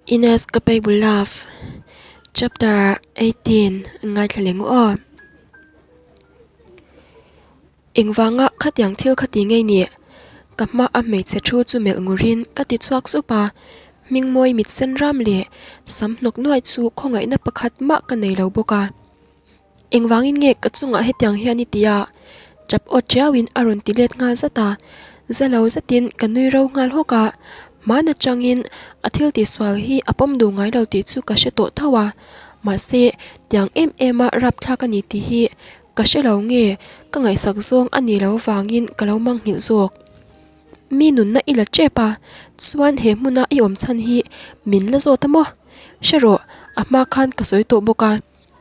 Inescapable Love Chapter 18 Ngaithla leh ngawh aw. Engvanga khatiang thil kha ti ngei nih? Ka hma a hmeichhe thu chu melh ngurin ka ti chhuak sup a, Hmingmawi mit sen ram leh sam hnawk nuai chu khawngaihna pakhat mah ka nei lo bawk a. Engvangin nge ka chungah hetiang hian i ti a? Tap aw tiauin a rawn ti let nghal zat a, za lo zetin ka nui ro nghal hawk a, hman atangin a thil tihsual hi a pawm duh ngai lo tih chu ka hre tawh tho a, mahse tiang em em a rapthlak a ni tih hi ka hre lo nge ka ngaihsak zawng a nih loh vangin ka lo mangnghilh zawk. Mi nunna i la tep a, chuan he hmuna i awm chhan hi min la zawt a maw? Hre rawh, a hma khan ka sawi tawh bawk a.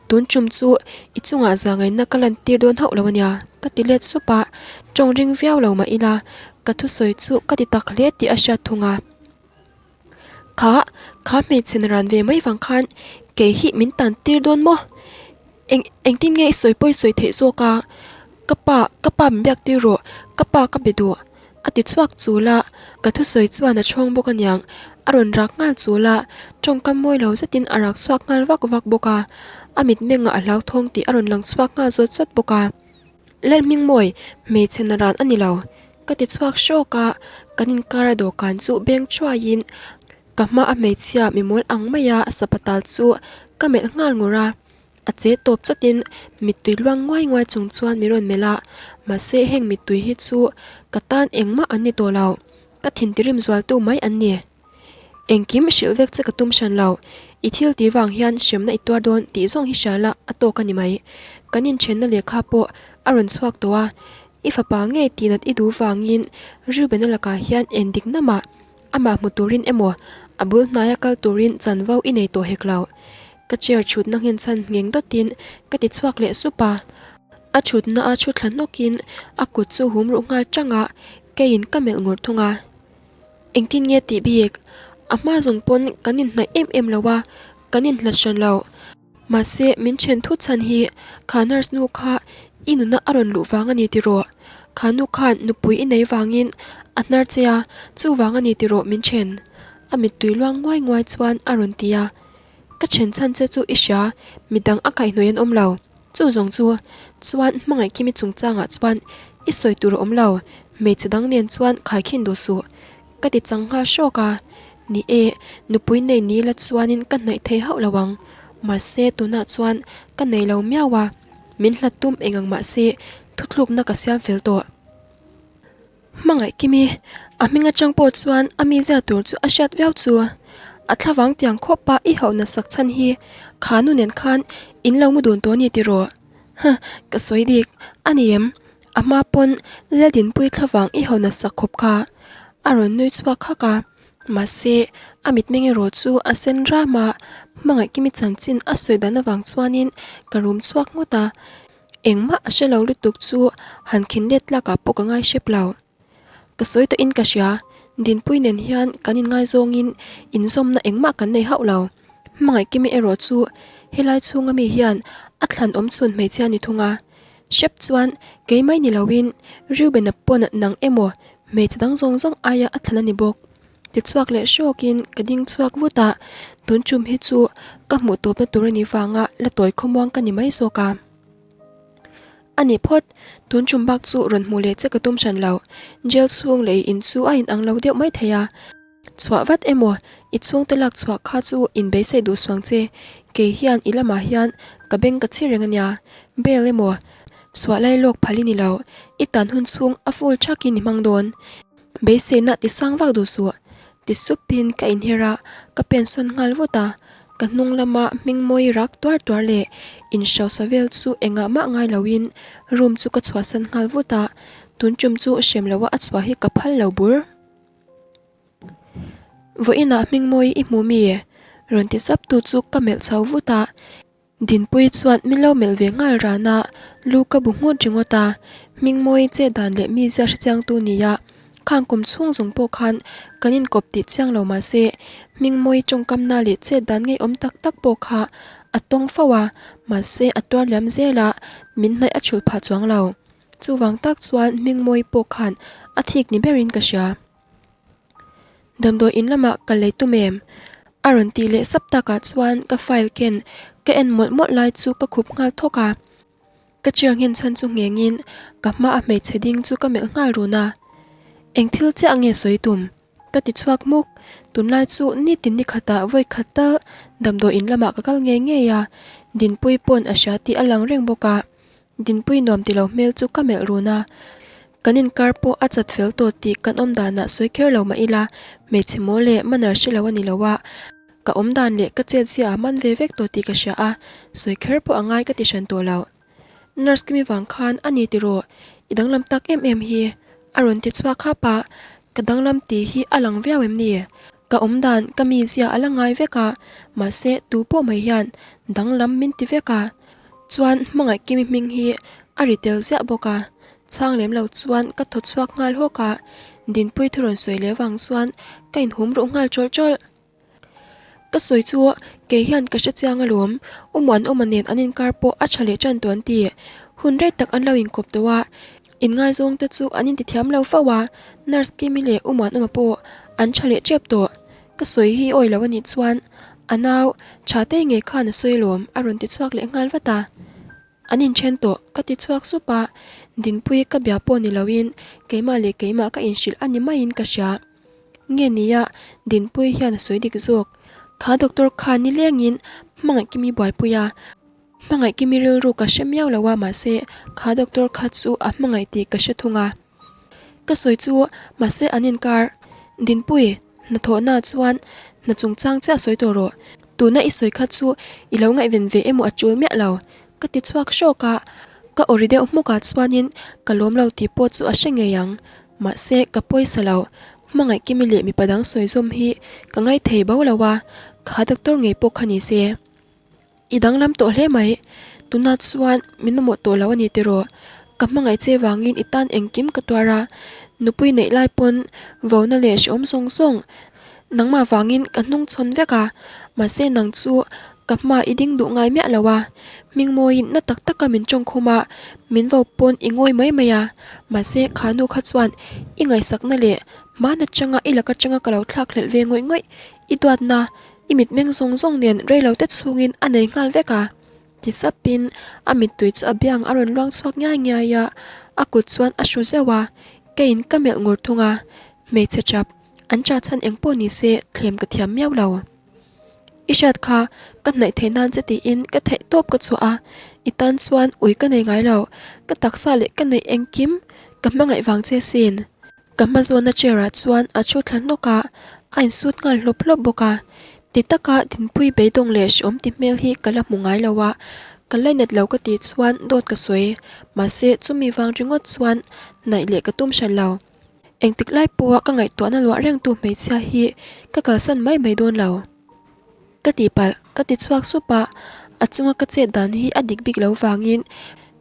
Tun tum chu i chungah zangaihna ka lan tir dawn hauh lo ania, ka ti let sup a, tawng ring viau lo mah ila ka thusawi chu ka ti tak hle tih a hriat thung a. Kha, kha hmeichhe na ran ve mai vang khan kei hi min tan tir dawn maw? Eng, engtin nge i sawi pawi sawi theih zawk a? Ka pa, ka pa min biak tir rawh, ka pa ka be duh. A ti chhuak chul a, ka thusawi chuan a chhawng bawk aniang, a rawn rak nghal chul a, tawngkam mawi lo zetin a rak chhuak nghal vak vak bawk a, a mitmengah a hlauthawng tih a rawn lang chhuak nghal zawt zawt bawk a. Lalhmingmawi, hmeichhe na ran a ni lo, ka ti chhuak hrawk a, kan inkara dawhkan chu beng thuaiin ka hma a hmeichhia mimawl ang maia sapatal chu ka melh nghal ngur a. A che tawp chawtin mittui luang nguai nguai chung chuan min rawn melh a, mahse heng mittui hi chu ka tan engmah an ni tawh lo, ka thintirim zualtu mai an ni. Engkim hrilh vek che ka tum hran lo, i thil tih vang hian hremna i tuar dawn tih zawng hi hria la a tawk a ni mai. Kan inthenna lehkha pawh a rawn chhuak tawh a, i fapa ngei tihnat i duh vangin Reuben-a lakah hian endik namah amah hmu turin emaw a bul hnaia kal turin chanvo i nei tawh hek lo. Ka chair chhutna nghenchhan ngheng dawtin ka ti chhuak leh sup a, a chhutna a thu thla hnawkin a kut chu hum ruh nghal tang a, keiin ka melh ngur thung a. Engtin nge tih bik? A hma zawng pawn kan inhnaih em em lo a, kan inhlat hran lo. Mahse min then thut chhan hi kha nurse nu kha i nuna a rawn luh vang a ni tiraw? Kha nu khan nupui i nei vangin a hnar che a, chuvang a ni tiraw min then? A mittui luang nguai nguai chuan a rawn ti a. Ka then chhan che chu i hria, midang a kaihhnawih an awm lo. Chu zawng chu chuan hmangaih kimi chungchangah chuan i sawi tur a awm lo, hmeichhe dang nen chuan khaikhin duh suh. Ka ti chang nghal hrawk a, ni e, nupui nei ni la chuanin ka hnaih thei hauh lo ang. Mahse tunah chuan ka nei lo miau a, min hlat tum eng ang mahse thuthlukna ka siam fel tawh. Hmangaih Kimi, a hming atang pawh chuan a mizia tur chu a hriat viau chu. A thlavang tiang khawpa i hauh nasak chhan hi kha nu nen khan in lo mu dun tawh a ni tiraw? Huh, ka sawi dik a ni em? A hma pawn Laldinpuii thlavang i hauh nasak khawp kha. A rawn nui chhuak hak a, mahse a mitmeng erawh chu a sen ram a, Hmangaih Kimi chanchin a sawi dan avang chuanin ka rum chhuak ngawt a. Engmah a hre lo lutuk chu han khin let tlakah pawh ka ngai hrep lo. Ka sawi tawhin ka hria, Dinpui nen hian kan inngaizawngin inzawmna engmah kan nei hauh lo. Hmangaih Kimi erawh chu helai chhunga mi hian a thlan awm chhun hmeichhia ni thung a. Hrep chuan kei mai ni loin Reuben-a pawn nang emaw hmeichhe dang zawng zawng aia a thlan a ni bawk. Tichhuak leh hrawkin ka ding chhuak vut a, tun tum hi chu ka hmuh tawpna tur a nih vanga la tawi khawmuang ka ni mai zawk a. A ni phawt, tun tum bak chu rawn hmuh leh che ka tum hran lo, jail chhung leh i in chu a inang lo deuh mai thei a. Chhuah vat emaw, i chhungte lak chhuah kha chu inbeisei duh suang che, kei hian i lamah hian ka beng ka chhi reng a nia, bail emaw, chhuah lai lawk phal i ni lo, i tan hun chhung a full thakin i hmang dawn. Beiseina ti sang vak duh suh, ti supin ka inher a, ka pen sawn nghal vut a, ka hnung lama hming mawi rak tuar tuar leh inhrosa vel chu engah mah ngai loin room chu ka chhuahsan nghal vut a, tun tum chu hrem loa a chhuah hi ka phal lo bur. Vawiinah hming mawi i hmu mi? Rawn ti sap tu chu ka melh chho vut a. Dinpuii chuan min lo melh ve nghal ran a, lu ka bu nghut ringawt a, Hmingmawi che dan leh mi zia hrechiangtu nia, khang kum chhung zawng pawh khan kan inkawp tih chiang lo mah se, Hmingmawi tawngkamna leh chet dan ngeiawm tak tak pawh kha a tawng fo a, mahse a tuar liam zel a, min hnaih a chhulh phah chuang lo. Chuvang tak chuan Hmingmawi pawh khan a thik ni berin ka hria. Damdawi in lamah ka lei tum em? A rawn tih leh sap takah chuan ka file ken ka en mawlh mawlh lai chu ka khup nghal thawk a. Ka chair nghen chhan chu nghengin ka hma a hmeichhe ding chu ka melh nghal run a. Eng thil chiah nge sawi tum? Ka ti chhuak hmuk. Tunlai chu nitin ni khatah vawi khat tal damdawi in lamah ka kal ngei ngei a, Dinpui pawn a hria tih a lang reng bawk a. Dinpui nuam ti lo hmel chu ka melh run a. Kan inkar pawh a chat fel tawh tih kan awm danah sawi kher lo mah ila, hmeichhe maw leh manner hre lo a ni lo a. Ka awm dan leh ka chet zia a man ve vek tawh tih ka hria a, sawi kher pawh a ngai ka ti hran tawh lo. Nurse Kimi vang khan a ni tiraw, i danglam tak em em hi, a rawn ti chhuak hap a, ka danglam tih hi a lang viau em ni? Ka awm dan ka mizia a la ngai vek a, mahse tu pawh mai hian danglam min ti vek a, chuan hmangaih Kimi hming hi a ri tel ziah bawk a, chhang lem lo chuan ka thaw chhuak nghal hawk a, Dinpui thu rawn sawi leh vang chuan ka inhum ruh nghal tawlh tawlh. Ka sawi chu kei hian ka hre chiang alawm, U Muanawma nen an inkar pawh a tha leh tan tawh an ti. Hun rei tak an lo inkawp tawh a, inngaizawng te chu an intithiam lo fo a, Nurse Kimi leh U Muanawma pawh an tha leh tep tawh. Ka sawi hi awi lo a nih chuan a nau tha te ngei khan a sawi alawm a rawn ti chhuak leh nghal vat a. An inthen tawh ka ti chhuak sup a, Dinpuii ka bia pawh ni loin keimah leh keimah ka inhrilh a ni maiin ka hria. Nge nia, Dinpuii hian a sawi dik zawk. Kha doctor kha nilengin hmangaih Kimi buaipui a, hmangaih Kimi rilru ka hre miau lo a mahse kha doctor kha chu a hmangaih tih ka hre thung a. Ka sawi chu mahse an inkar. Dinpui, hnathawhna chuan hna chungchang chiah sawi tawh rawh. Tuna i sawi kha chu i lo ngaihven ve emaw a tul miah lo. Ka ti chhuak hrawk a, ka awri deuh hmukah chuanin ka lawm lo tih pawh chu a hre ngei ang. Mahse ka pawisa lo, hmangaih Kimi leh mipa dang sawi zawm hi ka ngaithei bo lo a, kha doctor ngei pawh kha ni se. I danglam tawh hle mai, tunah chuan min mamawh tawh lo a ni tiraw? Ka hmangaih che vangin i tan engkim ka tuar a, nupui neih lai pawn vona leh hrehawm zawng zawng nangmah vangin ka hnung chhawn vek a, mahse nang chu ka hma i ding duh ngai miah lo a, hmingmawiin na tak taka min tawngkhum a, min vo pawn i ngawi mai mai a, mahse kha nu kha chuan i ngaihsakna leh hmana changa i laka changa ka lo thlakhlelh ve ngawih ngawih i duatna I mitmeng zawng zawng nen reilo te chhungin a nei nghal vek a, ti sapin a mittui chu a biang a rawn luang chhuak ngiai ngiai a, a kut chuan a hru zeuh a, keiin ka melh ngur thung a, hmeichhe chap an cha chhan eng pawh ni se thlem ka thiam miau lo. I hriat kha ka hnaih theih nan che tiin ka theih tawp ka chhuah a, i tan chuan ui ka nei ngai lo, ka taksa leh ka neih engkim ka hmangaih vang che sin. Ka hma zawnna chair ah chuan a thu thla hnawk a, a insut nghal hlawp hlawp bawk a. Ti taka Dinpuii beidawng leh hrehawm ti hmel hi ka la hmu ngai lo a, ka lainat lo ka tih chuan dawt ka sawi. Mahse chumi vang ringawt chuan hnaih leh ka tum hran lo. Engtik lai pawha ka ngaihtuahna luah rengtu hmeichhia hi ka kalsan mai mai dawn lo. Ka tihpalh, ka ti chhuak sup a, a chunga ka chet dan hi a dik bik lo vangin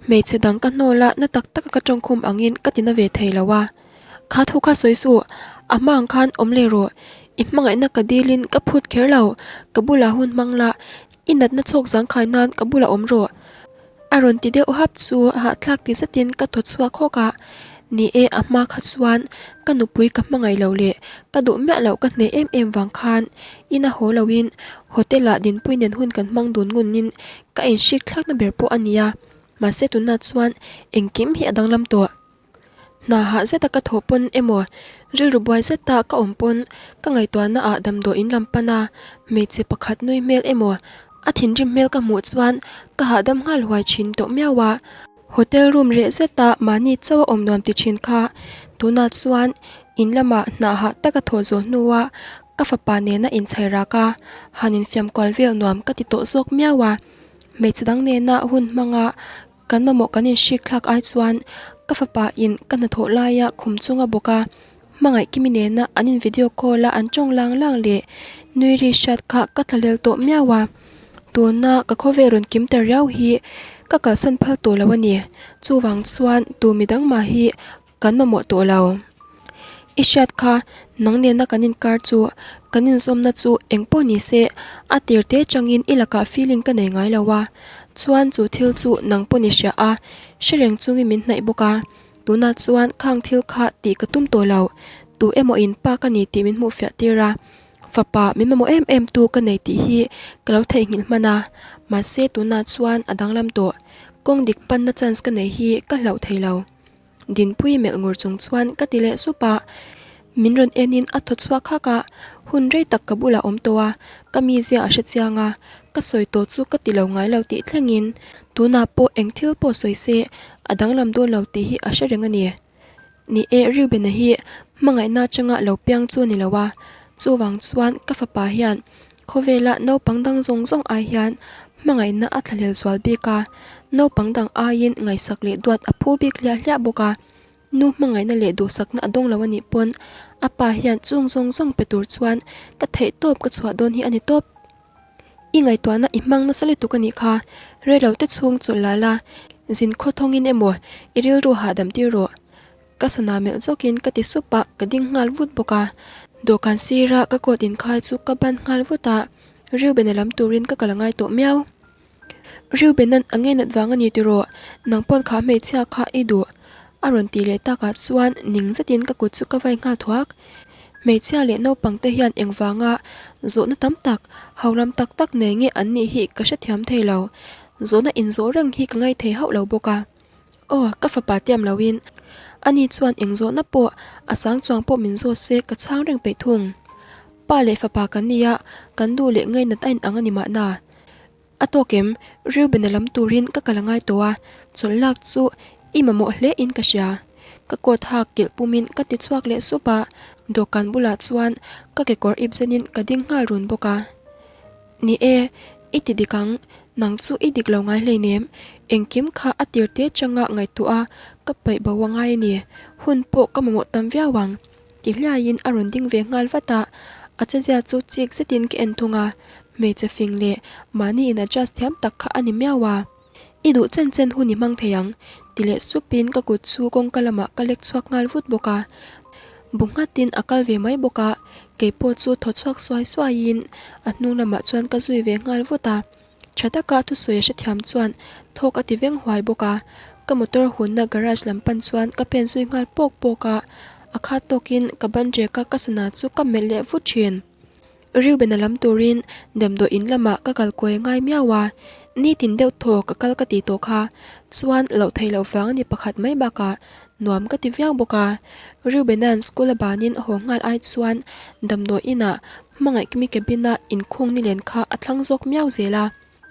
hmeichhe dang ka hnawl a, na tak taka ka tawngkhum angin ka ti na ve thei lo a. Kha thu kha sawi suh, a hma ang khan awm leh rawh, i hmangaihna ka dilin ka phut kher lo, ka bulah hun hmang la, i natna chhawk zangkhai nan ka bulah awm rawh. A rawn ti deuh hap chu hahthlak ti zetin ka thaw chhuak hawk a, ni e a hma kha chuan ka nupui ka hmangaih loh leh ka duh miah loh ka hneh em em vang khan ina haw loin hotel ah dinpui nen hun kan hmang dun ngunin ka inhrik thlakna ber pawh a nia mahse tunah chuan engkim hi a danglam tawh. Hna hah zeta ka thawh pawn emaw rilru buai zeta ka awm pawn ka ngaihtuahna ah damdawi in lam pan a, hmeichhe pakhat nui hmel emaw a thinrim hmel ka hmuh chuan ka hahdam nghal huai thin tawh miau a. Hotel room reh zeta mahni chauh a awm nuam ti thin kha tunah chuan in lamah hna hah taka thawh zawh hnua ka fapa nena inchhai rak a, han infiam kual vel nuam ka ti tawh zawk miau a. Hmeichhe dang nena hun hmanga Kan mamawh kan inhrik thlak ai chuan ka fapa in ka hnathawh laia khum chunga bawk a, hmangaih Kimi nena an in video call a an tawng lang lang leh nui ri hriat kha ka thlahlel tawh miau a. Tuna ka khawvel rawn kim ta riau hi ka kalsan phal tawh lo a ni. Chuvang chuan tu midang mah hi Kan mamawh tawh lo. I hriat kha nang nena kan inkar chu kan inzawmna chu eng pawh ni se a tir te changin i lakah feeling ka nei ngai lo a, chuan chu thil chu nang pawn i hria a, hre reng chungin min hnaih bawk a, tunah chuan khang thil kha tih ka tum tawh lo, tu emaw in pa ka ni tih min hmuh fiah tir a. Fapa min mamawh em em tu ka nei tih hi ka lo theihnghilh hman a, mahse tunah chuan a danglam tawh. Kawng dik panna chance ka nei hi ka hlauh thei lo. Dinpui melh ngur chung chuan ka ti leh sup a, min rawn enin a thaw chhuak hak a, hun rei tak ka bulah awm tawh a, ka mizia a hre chiang a, ka sawi tawh chu ka ti lo ngai lo tih thlengin tunah pawh eng thil pawh sawi se a danglam dawn lo tih hi a hre reng a ni. Ni e, Reuben-a hi hmangaihna atanga lo piang chu a ni lo a, chuvang chuan ka fapa hian khawvela naupang dang zawng zawng ai hian hmangaihna a thlahlel zual bik a, naupang dang aiin ngaihsak leh duat a phu bik hliah hliah bawk a, nu hmangaihna leh duhsakna a dawng lo a nih pawn a pa hian chung zawng zawng pe tur chuan ka theih tawp ka chhuah dawn hi a ni tawp. I ngaihtuahna i hmang nasa lutuk a nih kha, reilo te chhung chawlh la la, zin khaw thawngin emaw i rilru hahdam tir rawh. Ka sana melh zawkin ka ti sup a, ka ding nghal vut bawk a. Dawhkan sira ka coat inkhai chu ka ban nghal vut a, Reuben-a lam turin ka kal angai tawh miau. Reuben-a'n a ngeinat vang a ni tiraw, nang pawn kha hmeichhia kha i duh a rawn tih leh takah chuan ning zetin ka kut chu ka vai nghal thuak. Hmeichhia leh naupang te hian engvanga zawhna tam tak, holam tak tak nei nge an nih hi ka hrethiam thei lo. Zawhna inzawh reng hi ka ngaithei hauh lo bawk a. Aw, ka fapa tiam loin ani chuan eng zawhna pawh a sang chuang pawh min zawt se ka chhang reng peih thung. Pa leh fapa kan nia, kan duh leh ngainat a inang a ni mahna. A tawk em? Reuben-a lam turin ka kal a ngai tawh a, chawlh lak chu i mamawh hle in ka hria. Ka coat hak kilh pumin ka ti chhuak leh sup a, dawhkan bulah chuan ka kekawr ip zenin ka ding nghal run bawk a. Ni e, i ti dik ang, nang chu i dik lo ngai hleinem, engkim kha a tir te changa ngaihtuah a, ka paih bo a ngai a ni, hun pawh ka mamawh tam viau ang. Ti hliaiin a rawn ding ve nghal vat a, a chezia chu chik zetin ka en thung a, hmeichhe fing leh mahni in adjust thiam tak kha a ni miau a. I duh chen chen hun i hmang thei ang, ti leh supin ka kut chu kawngka lamah ka lek chhuak nghal vut bawk a. Bu nghatin a kal ve mai bawk a, keipawh chu thaw chhuak suai suaiin a hnung lamah chuan ka zui ve nghal vut a. Tha taka thusawi a hrethiam chuan thawk a ti veng huai bawk a, ka motor hunna garage lam pan chuan ka pen zui nghal pawk pawk a, a khat tawkin ka ban rek a ka sana chu ka melh leh vut thin. Reuben-a lam turin damdawi in lamah ka kal kuai ngai miau a, nitin deuh thaw ka kal ka ti tawh kha chuan loh theih loh vang a ni pakhat mai bakah nuam ka ti viau bawk a. Reuben-a'n school a banin haw nghal ai chuan damdawi inah hmangaih cabin-a inkhung nilen kha a thlang zawk miau zel a.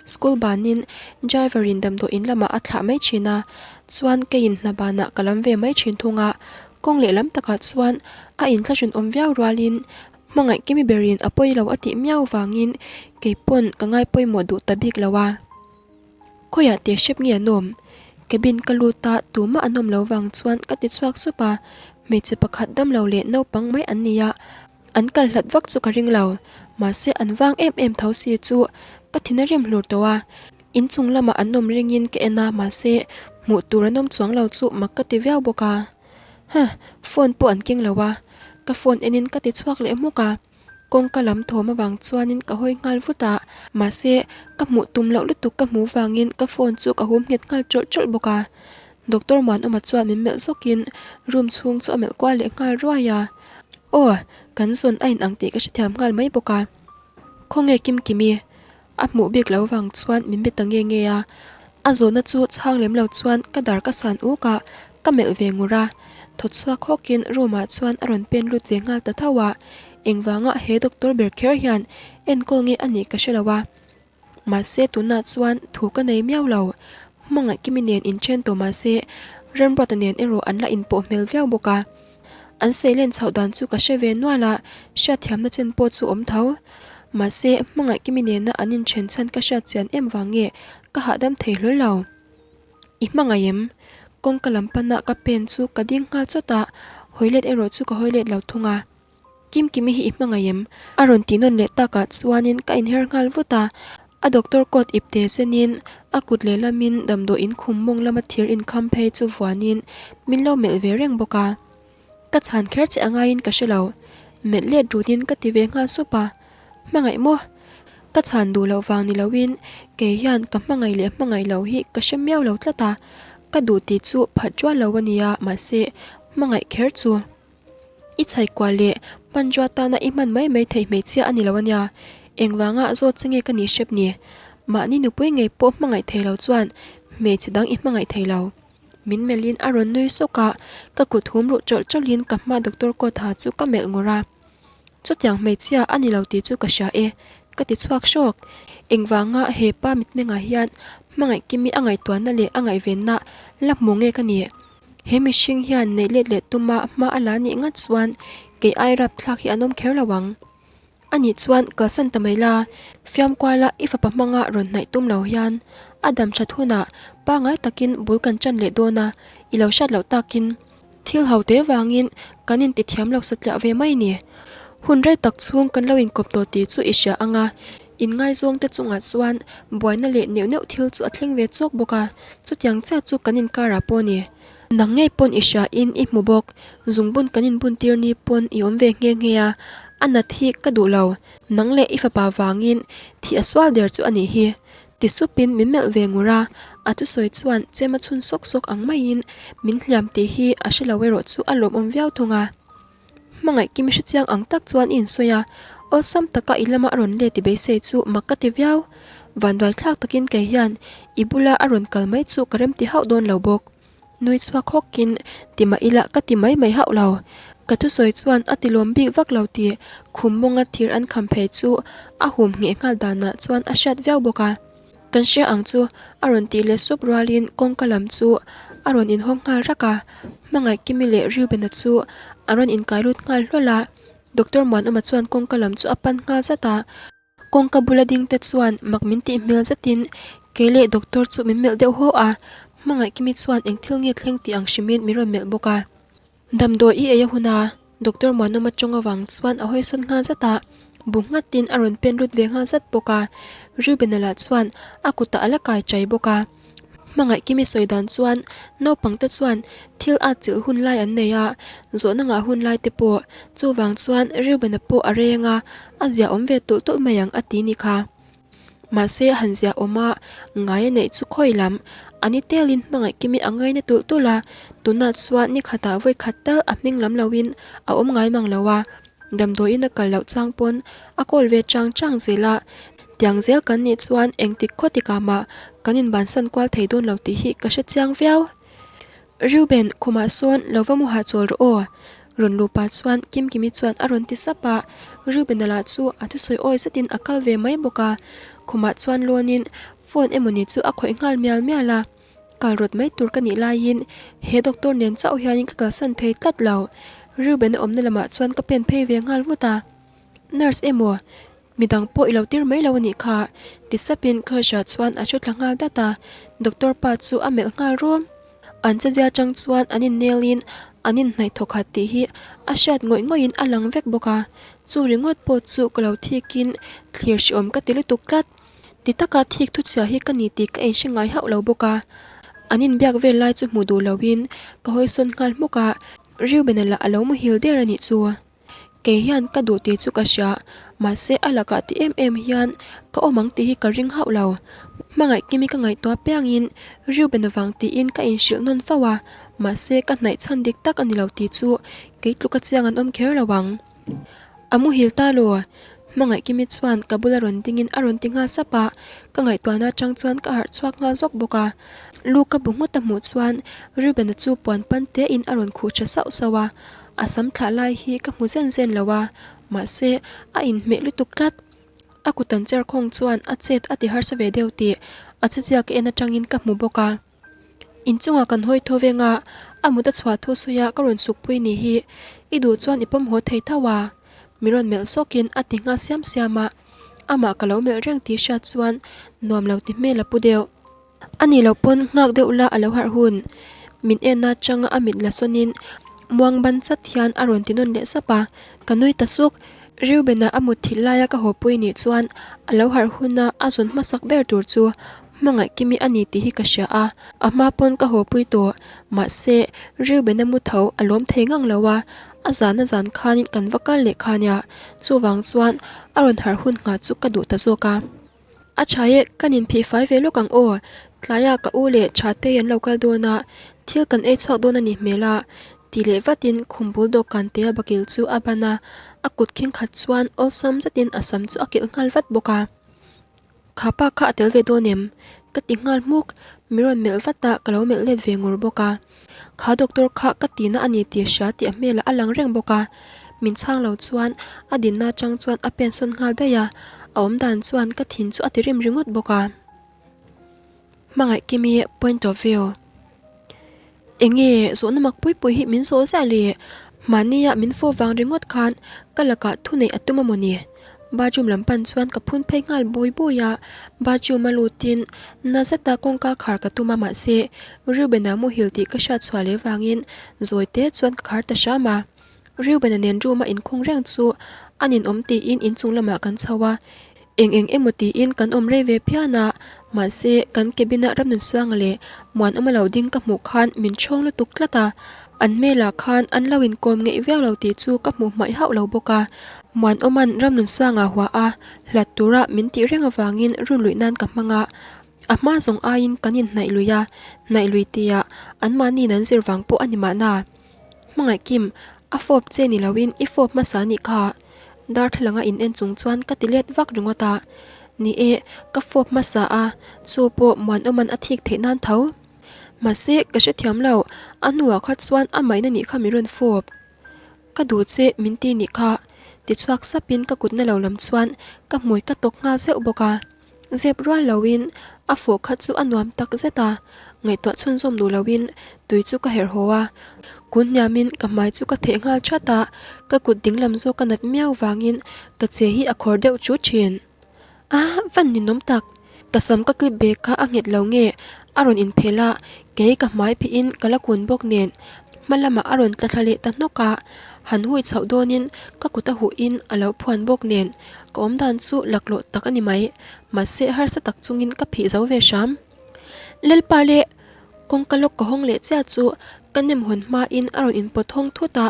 School banin driver in damdawi in lamah a thlah mai thin a, chuan keiin hna banah ka lam ve mai thin thung a, kawng lehlam takah chuan a inthlahrun awm viau rualin hmangaih kimi berin a pawi lo a tih miau vangin keipawn ka ngai pawimawh duh ta bik lo a. Khawiah teh hrep nge an awm? Cabin ka lut a, tumah an awm lo vang chuan ka ti chhuak sup a, hmeichhe pakhat damlo leh naupang mai an ni a, An kal hlat vak chu ka ring lo, mahse an vang em em tho si chu ka thin a rim hlur tawh a, inchung lamah an awm ringin ka en a mahse hmuh tur an awm chuang lo chu mak ka ti viau bawk a. Huh, phone pawh an keng lo a, ka phone enin ka ti chhuak leh hmuk a, kawngka lam thawm avang chuanin ka hawi nghal vut a, mahse ka hmuh tum loh lutuk ka hmuh vangin ka phone chu ka hum nghet nghal tawlh tawlh bawk a. Doctor Muanawma chuan min melh zawkin room chhung chu a melh kual leh nghal ruai a. Aw, kan zawn a inang tih ka hrethiam nghal mai bawk a. Khawnge Kimkimi? A hmuh bik lo vang chuan min be ta nge nge a. A zawhna chu chhang lem lo chuan ka dar ka san uk a, ka melh ve ngur a. Thawt chhuak hawkin room ah chuan a rawn pen lut ve nghal ta tho a. Engvanga he doctor ber kher hian enkawl nge a nih ka hre lo a. Mahse tunah chuan thu ka nei miau lo. Hmangaih Kimi nen inthen tawh mahse Remruata nen erawh an la inpawh hmel viau bawk a. An seilen chhoh dan chu ka hre ve nual a, hriatthiamna chen pawh chu awm tho. Mahse Hmangaih Kimi nena an inthen chhan ka hriat chian em vang nge ka hahdam thei hlawl lo. I hmangaih em? Kawngka lam pana ka pen chu ka ding nghal chawt a, hawi let erawh chu ka hawi let lo thung a. Kimkimi hi i hmangaih em? A rawn tih nawn leh takah chuanin ka inher nghal vut a, a doctor coat ipte zenin a kut lehlamin damdawi inkhum mawng lama thir inkham phei chu vuanin min lo melh ve reng bawk a. Ka chhan kher che angaiin ka hre lo, melh let rutin ka ti ve nghal sup a, Hmangaih maw? Ka chhan duh loh vang ni loin kei hian ka hmangaih leh hmangaih loh hi ka hre miau lo tlat a, ka duh tih chu phat rual lo a nia mahse hmangaih kher chu. I chhaikual leh hmanrua tana i hman mai mai theih hmeichhia a ni lo ania. Engvanga zawt che nge ka nih hrep ni? Mahni nupui ngei pawh hmangaih thei lo chuan hmeichhe dang i hmangaih thei lo. Min melhin a rawn nui sawk a, ka kut hum ruh chawlh chawlhin ka hma doctor coat ha chu ka melh ngawrh a. Chutiang hmeichhia a ni lo tih chu ka hria e, ka ti chhuak hrawk. Engvanga he pa mitmengah hian hmangaih kimi a ngaihtuahna leh a ngaihvenna la hmu nge ka nih? He mihring hian neih let leh tuma hma a la nih ngat chuan kei ai rapthlak hi an awm kher lo ang. Anih chuan kalsan ta mai la, fiamkuala i fapa hmanga rawn hnaih tum lo hian a dam that hunah pangngai takin bul kan tan leh dawn a, i lo hriat loh takin thil ho te vangin kan inti thiam lo satliah ve mai ni. Hun rei tak chhung kan lo inkawp tawh tih chu i hria ang a, inngaizawng te chungah chuan buaina leh neuh neuh thil chu a thleng ve chawk bawk a, chutiang chiah chu kan inkarah pawh a ni. Nang ngei pawn i hria in i hmu bawk, zungbun kan inbun tir ni pawn i awm ve nghe nghe a, a nat hi ka duh lo, nang leh i fapa vangin thih a sual der chu a nih hi. Ti supin min melh ve ngur a, a thusawi chuan chem a chhun sawk sawk ang maiin min hliam tih hi a hre lo erawh chu a lawmawm viau thung a. Hmangaih kim hre chiang ang tak chuan i insawi a, awlsam taka i lama a rawn let i beisei chu mak ka ti viau. Vanduai thlak takin kei hian i bula a rawn kal mai chu ka remti hauh dawn lo bawk. Nui chhuak hawkin ti mah ila ka ti mai mai hauh lo. Ka thusawi chuan a ti lawm bik vak lo tih khum mawnga thir an kham phei chu a hum ngheh nghal danah chuan a hriat viau bawk a. Kan hria ang chu a rawn tih leh sup rualin kawngka lam chu a rawn inhawng nghal rak a, Hmangaihkimi leh Reuben-a chu an rawn inkai lut nghal hlawl a, Doctor Muanawma chuan kawngka lam chu a pan nghal zat a. Kawngka bula ding te chuan mak min tih hmel zetin kei leh doctor chu min melh deuh haw a, Hmangaihkimi chuan eng thil nge thleng tih ang hrimin min rawn melh bawk a. Damdawi i ei a hun a, Doctor Muanawma tawng avang chuan a hawisawn nghal zat a, bu nghatin a rawn pen lut ve nghal zat bawk a, Reuben-a lah chuan a kutah a la kai chai bawk a. Hmangaihkimi sawi dan chuan naupang te chuan thil at chilh hun lai an nei a, zawhna ngah hun lai te pawh chuvang chuan Reuben-a pawh a reng a, a zia awm ve tulh tulh mai ang a ti ni kha. Mahse han zia awm a, ngai a neih chu khawi lam, a ni telin Hmangaihkimi a ngaina tulh tulh a, tunah chuan ni khatah vawi khat tal a hming lam loin a awm ngai mang lo a. Damdawiin a kal loh chang pawn a call ve chang chang zel a, tiang zel kan nih chuan engtik khaw tikah mah kan inbansan kual thei dawn lo tih hi ka hre chiang viau. Reuben, khumah sawn lo va mu hahchawl rawh aw. Rawn luh pah chuan Kimkimi chuan a rawn ti sap a, Reuben-a lah chu a thusawi awi zetin a kal ve mai bawk a, khumah chuan lawnin phone emawni chu a khawih nghal mial mial a. Kal rawt mai tur ka nih laiin he doctor nen chauh hianin ka kalsan thei tlat lo. Reuben-a awmna lamah chuan ka pen phei ve nghal vut a. Nurse emaw? Midang pawh i lo tir mai lo a nih kha, ti sapin Kharsha chuan a thu thla nghal dat a. Doctor pa chu a melh nghal rum. An chezia chang chuan an innelin an inhnaih thawk khat tih hi a hriat ngawih ngawih in a lang vek bawk a. Chu ringawt pawh chu ka lo thikin thlir hreawm ka ti lutuk tlat. Ti taka thik thuchhia hi ka ni tih ka inhre ngai hauh lo bawk a, an inbiak vel lai chu hmuh duh loin ka hawisawn nghal hmuk a, Reuben-a lah a lo muhil der a nih chu. Kei hian ka duh tih chu ka hria, mahse a lakah ti em em hian ka awm ang tih hi ka ring hauh lo. Hmangaihkimi ka ngaihtuah piangin Reuben-a vang tiin ka inhrilh nawn fo a, mahse ka hnaih chhan dik tak a ni lo tih chu kei tluka chiang an awm kher lo ang. A muhil ta lo. Hmangaihkimi chuan ka bula rawn dingin a rawn ti nghal sap a, ka ngaihtuahna atang chuan ka harh chhuak nghal zawk bawk a. Lu ka bu nghut a hmuh chuan Reuben-a chu puan pan tein a rawn khuh tha sauh sauh a, a sam thlah lai hi ka hmu zen zen lo a, mahse a inhmeh lutuk tlat. A kut an cher khawng chuan a chet a ti harsa ve deuh tih a chezia ka en atangin ka hmu bawk a. Inchungah kan hawi tho veng a, a mut a chhuah thu sawi a ka rawn sukpui ni hi i duh chuan i pawm haw thei tho a, mi rawn melh zawkin a ti nghal siam siam a, amah ka lo melh reng tih hriat chuan nuam lo ti hmel a pu deuh. A nih loh pawn nghak deuh la a lo harh hun, min en atanga a mit la sawnin muang ban chat hian a rawn ti nawn leh sap a, ka nui ta suk. Reuben-a a mut thilh laia ka hawpui nih chuan a lo harh huna a zawn hmasak ber tur chu Hmangaihkimi a ni tih hi ka hria a, a hma pawn ka hawpui tawh. Mahse, Reuben-a mu tho a lawm thei ngang lo a, a zan a zan khanin kan va kal leh kha nia. Chuvang chuan a rawn harh hun nghah chu ka duh ta zawk a. A tha e, kan inphih fai ve lawk ang aw. Tlaiah ka u leh Thatei an lo kal dawn a, thil kan ei chhuak dawn a nih hmel a. Ti leh vatin khum bul dawhkan tea bakil chu a ban a, a kut khing khat chuan awlsam zetin a sam chu a kilh nghal vat bawk a. Kha pa kha a tel ve dawn em? Ka ti nghal hmuk, mi rawn melh vat a, ka lo melh let ve ngur bawk a. Kha doctor kha ka tihna a ni tih hria tih a hmelah a lang reng bawk a. Min chhang lo chuan a dinna atang chuan a pen sawn nghal daih a, a awm dan chuan ka thin chu a ti rim ringawt bawk a. Hmangaih Kimi point of view. Enge zawhna mak pui pui hi min zawh ziah le? Mahnia min fawh vang ringawt khan ka lakah thu neih a tum a maw ni? Bathroom lam pan chuan ka phun phei nghal bawi bawi a, bathroom a lutin na zeta kawngka khar ka tum a mahse Reuben-a muhil tih ka hriat chhuah leh vangin zawi te chuan ka khar ta hram a. Reuben-a nen room a inkhung reng chu a ninawm tiin inchung lamah kan chho a, Eng eng emaw tiin kan awm rei ve phian a, mahse kan cabin-a Ramnunsanga leh Muanawma lo ding ka hmuh khan min ṭhawng lutuk tlat a, an hmelah khan an lo inkawm ngeih viau lo tih chu ka hmuh hmaih hauh lo bawk a. Muanawma'n Ramnunsanga huah a, hlat tura min tih reng avangin runluih nan ka hmang a, a hma zawng aiin kan inhnaih lui a, hnaih lui tia anmahniin an zir vang pawh a ni mahna. Hmangaih Kim, a fawp che ni loin i fawp hmasa nih kha. Darthlalang a in en chung chuan ka ti let vak ringawt a. Ni e, ka fawp hmasa a, chu pawh Muanawma'n a thik theih nan tho. Mahse, ka hrethiam lo, a hnuah kha chuan a maina nih kha min rawn fawp. Ka duh che min ti nih kha, ti chhuak sapin ka kutna lo lam chuan ka hmui ka tawk nghal zeuh bawk a. Zep rual loin a fawh kha chu a nuam tak zet a, ngaihtuah chhunzawm duh loin tui chu ka herh haw a. Kun hniamin ka hmai chu ka theh nghal that a, ka kut dinglam zawk a nat miau vangin ka che hi a khawr deuh chu thin. A van ninawm tak! Ka sam ka clip bag kha a nghet lo nge a rawn inphelh a, kei ka hmai phihin ka la kun bawk nen hma lamah a rawn tla thla leh ta hnawk a, han hui chhoh dawnin ka kut a huhin a lo phuan bawk nen Ka awm dan chu laklawh tak a ni mai, mahse harsa tak chungin ka phih zo ve hram. Lalpa leh kawngka lawk ka hawng leh chiah chu ka nem hawn hmain a rawn inpawt hawng thut a,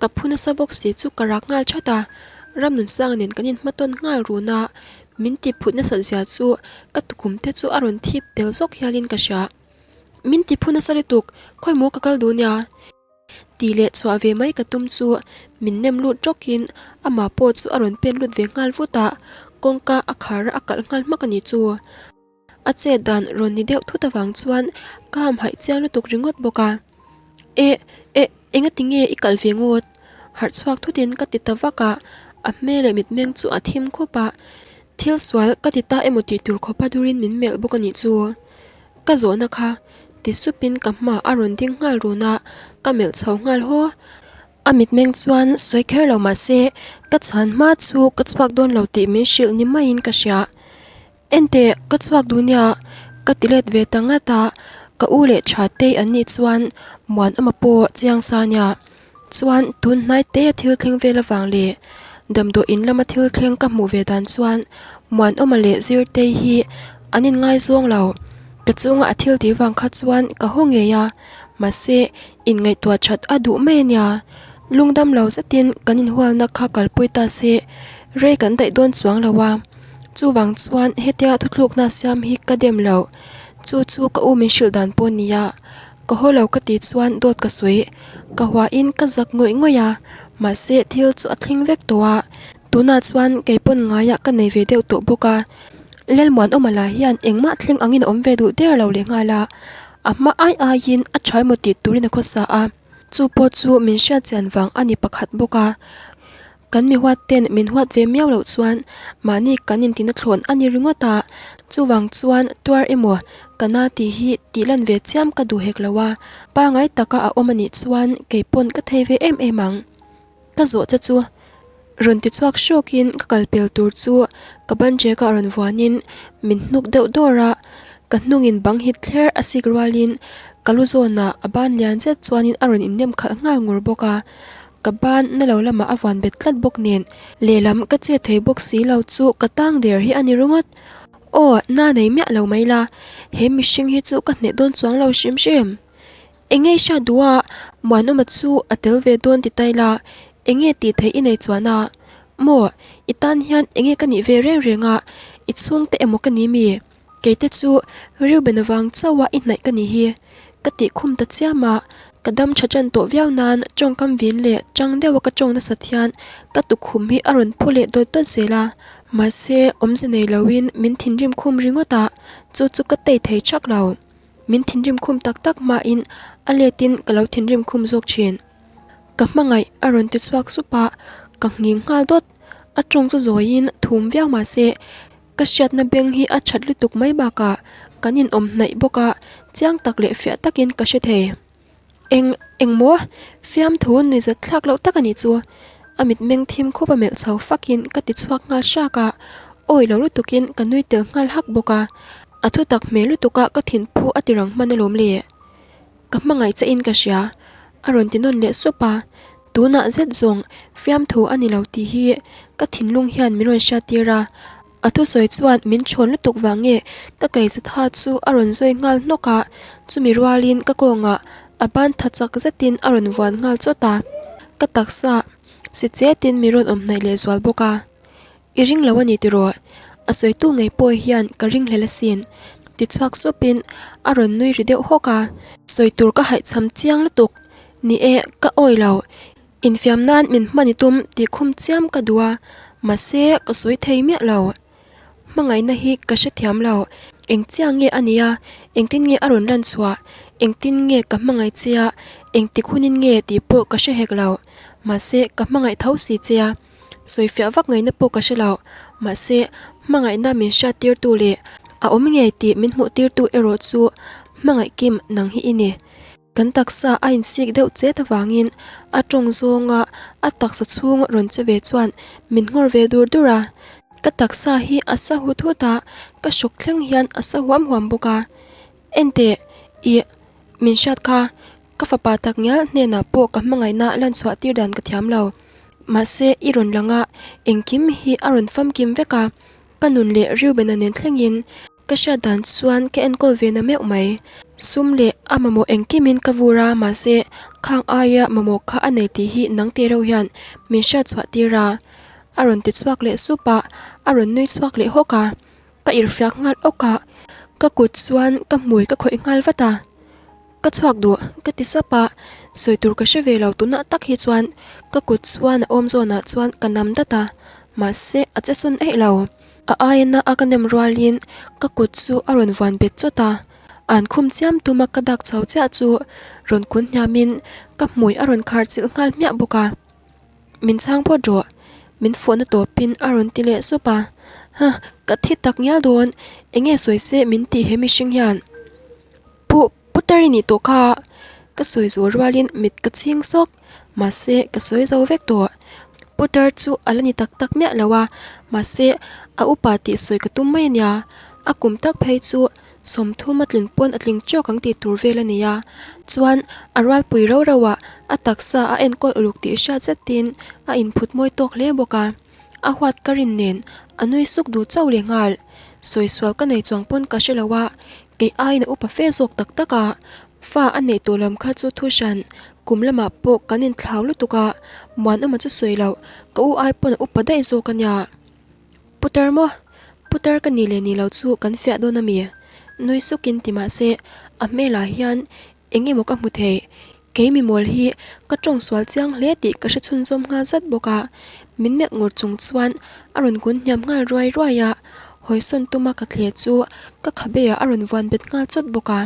ka phu nasa bawk si chu ka rak nghal that a. Ramnunsanga nen kan inhmatawn nghal run a, min ti phut nasat zia chu ka tukhum te chu a rawn thip tel zawk hialin ka hria. Min ti phu nasa lutuk, khawimaw ka kal duh nia? Tih leh chhuah ve mai ka tum chu min nem lut rawkin amah pawh chu a rawn pen lut ve nghal vut a, kawngka a khar a kalh nghal hmak a nih chu. A chet dan rawn ni deuh thut avang chuan ka hamhaih chiang lutuk ringawt bawk a. E, e, engati nge i kalh ve ngawt? Harh chhuak thutin ka ti ta vak a, a hmel leh mitmeng chu a thim khup a, thil sual ka ti ta emaw tih tur khawpa durin min melh bawk a nih chu. Ka zawhna kha ti supin ka hma a rawn ding nghal run a, ka melh chho nghal haw. A mitmeng chuan sawi kher lo mah se ka chhan hma chu ka chhuak dawn lo tih min hrilh ni maiin ka hria. Enteh, ka chhuak duh nia, ka ti let ve ta ngat a, ka u leh tha te an nih chuan Muanawma pawh chiang sa nia. Chuan tun hnai te a thil thleng vel avang leh damdawi in lama thil thleng ka hmuh ve dan chuan Muanawma leh Zirtei hi an inngaizawng lo. Ka chunga a thil tih vang kha chuan ka haw ngei a, mahse inngaihtuah that a duh mai a nia. Lungdam lo zetin kan inhualna kha kalpui ta se rei kan daih dawn chuang lo a, chuvang chuan hetia thuthlukna siam hi ka dem lo. Chu chu ka u min hrilh dan pawh nia. Ka haw lo ka tih chuan dawt ka sawi, ka huahin ka zak ngawih ngawih a, mahse thil chu a thleng vek tawh a, tunah chuan kei pawn ngaiah ka nei ve deuh tawh bawk a, Lalmuanawma lah hian engmah thleng angin a awm ve duh der lo leh nghal a, a hma ai aiin a tha emaw tih turin a khawsa a, chu pawh chu min hriat chian vang a ni pakhat bawk a. Kan mi huat ten min huat ve miau loh chuan mahni kan intina thlawn a ni ringawt a, chuvang chuan tuar emaw ka na tih hi tih lan ve chiam ka duh hek lo a, pangai taka a awm a nih chuan kei pawn ka thei ve em em ang. Ka zawh che chu rawn ti chhuak hrawkin ka kal pel tur chu ka ban reka rawn vuanin min hnuk deuh dawr a, ka hnungin bang hit thler a sik rualin ka lu zawnah a ban lian zet chuanin a rawn innem khalh nghal ngur bawk a. Ka ban na lo lamah a vuan bet tlat bawk nen lehlam ka che thei bawk si lo chu ka tang der hi a ni ringawt. Aw, na nei miah lo mai la, he mihring hi chu ka hneh dawn chuang lo hrim hrim. Enge i hriat duh a, Muanawma chu a tel ve dawn ti tai la, enge tih theih i nei chuan a? Maw, i tan hian enge ka nih ve reng reng a, i chhungte emaw ka ni mi? Keite chu Reuben avang chauha i hnaih ka nih hi, ka tih khum ta chiam a. Ka dam tha tan tawh viau nan tawngkam vin leh tang deuha ka tawng nasat hian ka tukhum hi a rawn phu leh dawt dawt zel a. Mahse, awmze nei loin min thinrim khum ringawt a, chu chu ka tei thei thak lo. Min thinrim khum tak tak hmain a letin ka lo thinrim khum zawk thin. Ka hmangaih a rawn ti chhuak sup a, ka nghing nghal dawt. A tawng chu zawiin thum viau mahse, ka hriatna beng hi a that lutuk mai bakah kan inawm hnaih bawk a, chiang tak leh fiah takin ka hre thei. Eng, engmaw? Fiamthu nuihzat thlak loh tak a nih chu. A mitmeng thim khup a melh chho fakin ka ti chhuak nghal hrak a, awi lo lutukin ka nui tel nghal hak bawk a. A thutak hmel lutuka ka thinphu a ti rang hman alawm le. Ka hmangaih che in ka hria, a rawn ti nawn leh sup a. Tunah zet zawng fiamthu a ni lo tih hi ka thinlung hian min rawn hriattir a. A thusawi chuan min thawn lutuk vang nge ka keizatha chu a rawn zawi nghal hnawk a, chumi rualin ka kawngah a ban tha chak zetin a rawn vuan nghal chawt a. Ka taksa si chetin min rawn awm hnaih leh zual bawk a. I ring lo a ni tiraw? A sawitu ngei pawh hian ka ring hlel asin. Ti chhuak supin a rawn nui ri deuh hawk a. Sawi tur ka haihchham chiang lutuk. Ni e, ka awi lo. Infiam nan min hman i tum tih khum chiam ka duh a, mahse ka sawi thei miah lo. Hmangaihna hi ka hrethiam lo. Eng chiang nge a nia? Engtin nge a rawn lan chhuah? Engtin nge ka hmangaih che a? Engtik hunin nge tih pawh ka hre hek lo. Mahse ka hmangaih tho si che a. Sawifiah vak ngaihna pawh ka hre lo. Mahse, hmangaihna min hriattirtu leh a awm ngei tih min hmuhtirtu erawh chu hmangaih kim nang hi i ni. Kan taksa a insik deuh chet avangin a tawng zawnga a taksa chhung rawn che ve chuan min nghawr ve dur dur a. Ka taksa hi a sa hut hut a, ka hrawk thleng hian a sa huam huam bawk a. Enteh, ih, min hriat kha, ka fapa tak ngial hnenah pawh ka hmangaihna lan chhuah tir dan ka thiam lo. Mahse, i rawn lang a, engkim hi a rawn famkim vek a, ka nun leh Reuben-a nen thlengin Ka hriat dan chuan ka enkawl ve na meuh mai. Sum leh a mamawh engkimin ka vur a, mahse khang aia mamawh kha a nei tih hi nang teh reuh hian min hriat chhuah tir a. A rawn ti chhuak leh sup a, a rawn nui chhuak leh hawk a. Ka irhfiak nghal awk a, ka kut chuan ka hmui ka khawih nghal vat a. Ka chhuak duh, ka ti sap a, sawi tur ka hre ve lo tunah tak hi chuan ka kut chuan a awm zawnah chuan ka nam dat a, mahse a che sawn eih lo. A aina a ka nem rualin ka kut chu a rawn vuan bet chawt a, an khum chiam tuma ka dak chho chiah chu rawn kun hniamin ka hmui a rawn khar chilh nghal hmiah bawk a. Min chhang phawt rawh, min fawhna tawpin a rawn ti leh sup a, Huh, ka thi tak ngial dawn, eng nge sawi se min tih he mihring hian? Pu, putar i nih tawh kha, ka sawi zawh rualin mit ka chhing sawk, mahse ka sawi zo vek tawh. Putar chu a la ni tak tak miah lo a, mahse a upa tih sawi ka tum mai a nia, a kum tak phei chu 30 a tlin pawn a tling tawk ang tih tur vel a ni a, chuan a rualpui rau rau ah a taksa a enkawl uluk tih hriat zetin a inphut mawi tawk hle bawk a. A huat ka rin nen a nui suk duh chauh leh nghal. Sawi sual ka nei chuang pawn ka hre lo a, kei aiin a upa fe zawk tak tak a. Fa a neih tawh lam kha chu thu hran, kum lamah pawh kan inthlau lutuk a, Muanawma chu sawi loh, ka u ai pawn a upa daih zawk a nia. Putar maw? Putar ka nih leh nih loh chu kan fiah dawn a mi? Nui sukin ti mah se, a hmelah hian Eng emaw ka hmu thei? Kei mimawl hi ka tawng sual chiang hle tih ka hre chhunzawm nghal zat bawk a, min melh ngur chung chuan a rawn kun hniam nghal ruai ruai a, hawisawn tuma ka thle chu ka khabeah a rawn vuan bet nghal chawt bawk a.